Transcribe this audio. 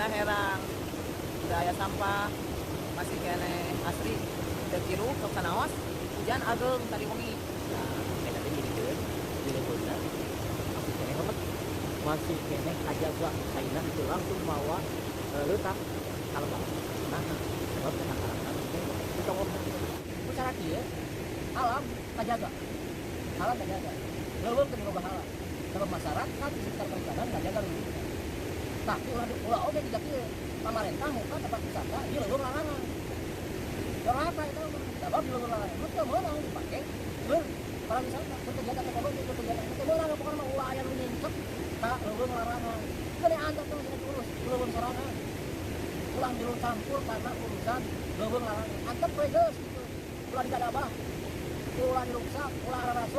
Ayeuna herang. Teu aya sampah, masih keneh asri, teu kiruh sok sanaos hujan ageng tadi wengi. Nah, eta teh jadikeun di leuweungna masih keneh lemet, masih keneh kajaga saina itu langsung mawa leutak ka lebak. Nah, sebab teh kakarana di tonggoh. Ku cara kieu alam kajaga, alam kajaga, leuweung teu loba alam, sebab masyarakat di sekitar perikanan ngajaga leuweung. Tapi ulah ulah oge jiga kieu, pamarentah muka tempat wisata di leuweung larangan. Doraka eta mah, sebab di leuweung larangan mah teu meunang dipake keur para wisata, keur kegiatan ekonomi, keur kegiatan teu meunang. Pokona mah ulah aya nu nyingcek ka leuweung larangan. Keun antep teh masih diurus leuweung sorangan. Ulah milu campur karena urusan leuweung larangan. Antep we geus gitu. Ulah digadabah, ulah diruksak, ulah rarasep.